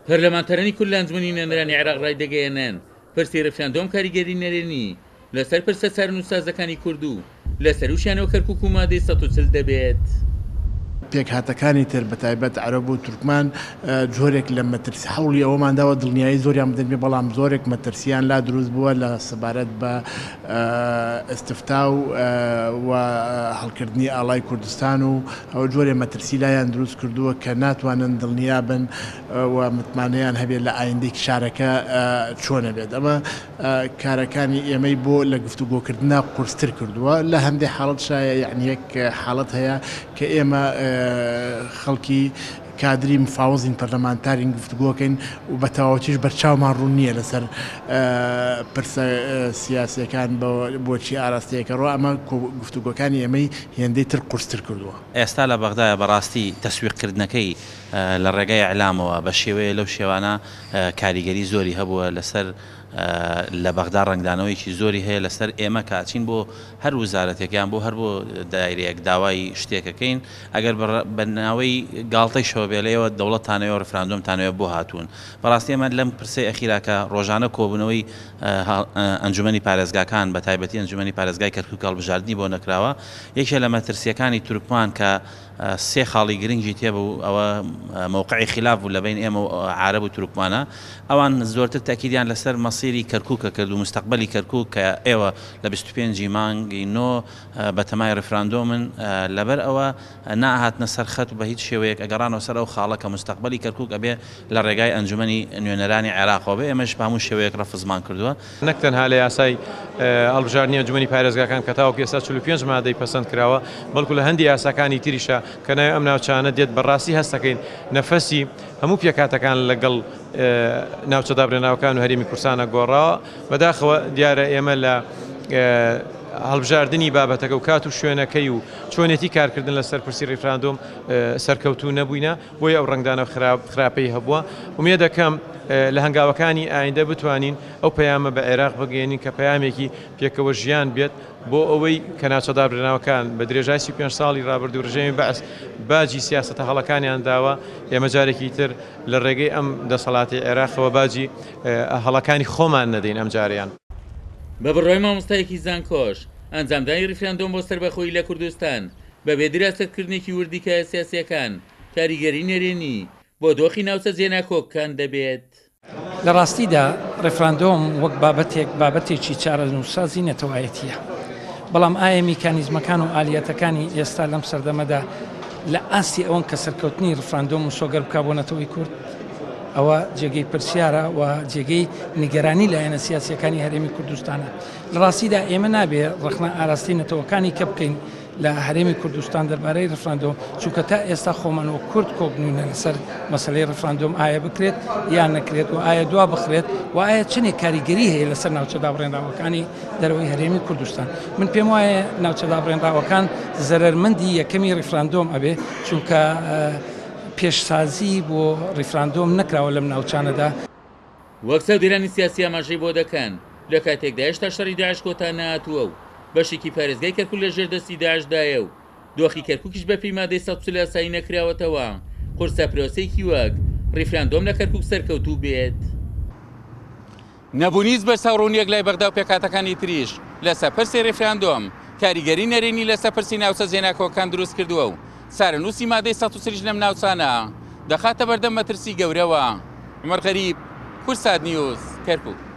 پەرلەمانتارانی کورد لە ئەنجومەنی نوێنەرانی عێراق ڕایدەگەیەنن، پرسی ڕیفراندۆم کاریگەری نەرێنی لەسەر پرسە چارەنووسسازەکانی کورد و لەسەرووشیانەوە کەرکووک و مادەی 140 دەبێت. پێکهاتەکانی تر بەتایبەت عەرەب و تورکمان جۆرێک لە مەترسی هەوڵی ئەوەمان داوە دڵنیایی زۆریان بدەین پێ بەڵام زۆرێک مەترسیان لا دروست بووە لە سەبارەت بە ئیستفتا و و هەڵکردنی ئاڵای کوردستان و ئەوە جۆرێ مەترسی لایان دروست کردووە کە ناتوانن دڵنیا بن و متمانەیان هەبێت لە ئایندەی شارەکە چۆنە بێت ئەمە کارەکانی ئێمەی بۆ لە گفتوگۆکردنا قورستر کردووە لە هەندێک حاڵەت شایە یعنی یەک حاڵەت هەیە کە ئێمە خەڵکی کادری مفاوەزین پەرلەمانتارین گفتوگۆکەین و بە تەواوەتیش بەرچاومان ڕوون نییە لەسەر پرسە سیاسیەکان بۆچی ئاراستەیەکە ڕۆ ئەمە گفتوگۆکانی ئێمەی هێندەی تر قورستر کردووە. ئێستا لە بەغدایە بەڕاستی تەسویقکردنەکەی لە ڕێگای ئیعلامەوە بە شێوەیە لەو شێوانە کاریگەری زۆری هەبووە لەسەر لە بەغدا ڕەنگدانەوەیەکی زۆری هەیە لەسەر ئێمە کە ئەچین بۆ هەر وزارەتێک یان بۆ هەر بۆ دایرەیەک داوای شتێکەکەین ئەگەر بە ناوەی گاڵتەیشەوە بێ لە ئێوە دەوڵەتتانەوێ و ڕیفراندۆمتانەوێ بۆ هاتوون بەڕاستی ئێمە لەم پرسەی ئەخیرا کە ڕۆژانە کۆبوونەوەی ئەنجومەنی پارێزگاکان بە تایبەتی ئەنجومەنی پارێزگای کەرکوک هەڵبژاردنی بۆ نەکراوە یەکێ لە مەترسیەکانی تورکمان کە سێ خاڵی گرنگی تێبوو ئەوە مەوقعی خیلاف بوو لە بەین ئێمە و عارەب و تورکمانە ئەوان زۆرتر تەئکیدیان لەسەر مەسیری کەرکوکە کرد و مستەقبەلی کەرکوک کە ئێوە لە 25 ی مانگی نۆ بەتەمای ڕیفراندۆمن لەبەر ئەوە نائەهاتنە سەر خەت و بە هیچ شێوەیەک ئەگەڕانەوە سەر ئەو خاڵە کە مستەقبەلی کەرکوک ئەبێ لە ڕێگای ئەنجومەنی نوێنەرانی عێراقەوە بێ ئێمەش بە هەموو شێوەیەک ڕەفزمان کردووە. نەک تەنها لە یاسای هەڵبژاردنی ئەنجومەنی پارێزگاکان کە تاوەکو ئێستا 45 مادەی پەسەند کراوە، بەڵکو لە هەندی یاساکانی تریشا کە ناوی ئەم ناوچانە دێت بە ڕاستی هەست دەکەین نەفەسی هەموو پێکهاتەکان لەگەڵ ناوچە دابرێنراوەکان و هەرێمی کوردستانە گۆڕاوە. بەداخەوە دیارە ئێمە لە هەڵبژاردنی بابەتەکە و کات و شوێنەکەی و چۆنێتی کارکردن لەسەر پرسی ڕیفراندۆم سەرکەوتوو نەبووینە، بۆیە ئەو ڕەنگدانەوە خراپەی هەبووە. ئومێد دەکەم لە هەنگاوەکانی ئایندە بتوانین ئەو پەیامە بە عێراق بگەیەنین کە پەیامێکی پێکەوە ژیان بێت بۆ ئەوەی کە ناوچە دابرێنراوەکان بە درێژای 35 ساڵی ڕابردوو ڕژێمی بەعس باجی سیاسەتە هەڵەکانیان داوە، ئێمە جارێکی تر لە ڕێگەی ئەم دەسەڵاتەی عێراقەوە باجی هەڵەکانی خۆمان نەدەین ئەمجارەیان. بە بڕوای مامۆستایەکی زانکۆش، ئەنجامدانی ڕیفراندۆم بۆ سەربەخۆیی لە کوردستان بەبێ دراسەتکردنێکی وردی کایە سیاسییەکان، کاریگەری نەرێنی بۆ دۆخی ناوچە جێناکۆکەکان دەبێت. لە ڕاستیدا ڕیفراندۆم وەک بابەتێک بابەتێکی چارەنووسسازی نەتەوایەتییە، بەڵام ئایا میکانیزمەکان و ئالیاتەکانی ئێستا لەم سەردەمەدا لە ئاستی ئەوەن کە سەرکەوتنی ڕیفراندۆم مسۆگەر بکا بۆ نەتەوەی کورد؟ ئەوە جێگەی پرسیارە و جێگەی نیگەرانی لایەنە سیاسییەکانی هەرێمی کوردستانە. لە ڕاستیدا ئێمە نابێ ڕەخنە ئاراستەی نەتەوەکانی کە بکەین لە هەرێمی کوردستان دەربارەی ڕفراندۆم، چونکە تا ئێستا خۆمان وەک کورد کۆک نوینە لەسەر مەسەلەی ڕفراندۆم ئایا بکرێت یان نەکرێت و ئایا دوا بخرێت و ئایا چەندێک کاریگەری هەیە لەسەر ناوچە دابڕێنراوەکانی دەرەوەی هەرێمی کوردستان. من پێم وایە ناوچە دابڕێنراوەکان زەرەرمەندی یەکەمی ڕیفراندۆم ئەبێ، چونکە پێشسازی بۆ ڕیفراندۆم نەکراوە لەم ناوچانەدا. وەک چاودێرانی سیاسی ئاماژەی بۆ دەکەن، لە کاتێکدا هێشتا شەڕی داعش کۆتا نەهاتووە و بەشێکی پارێزگای کەرکوک لە ژێر دەستی داعشدایە و دۆخی کەرکوکیش بەپێی مادەی 140 ئاسایی نەکراوەتەوە، قورسە پرۆسەیەکی وەک ڕیفراندۆم لە کەرکوک سەرکەوتوو بێت. نەبوونی هیچ بەرچاوڕوونییەک لای بەغدا و پێکهاتەکانی تریش لەسەر پرسی ڕیفراندۆم، کاریگەری نەرێنی لەسەر پرسی ناوچە جێناکۆکەکان دروست کردووە و چارەنووسی مادەی 140 یش لەم ناوچانە دەخاتە بەردەم مەترسی گەورەوە. عومەر غەریب، کوردسات نیوز، کەرکوک.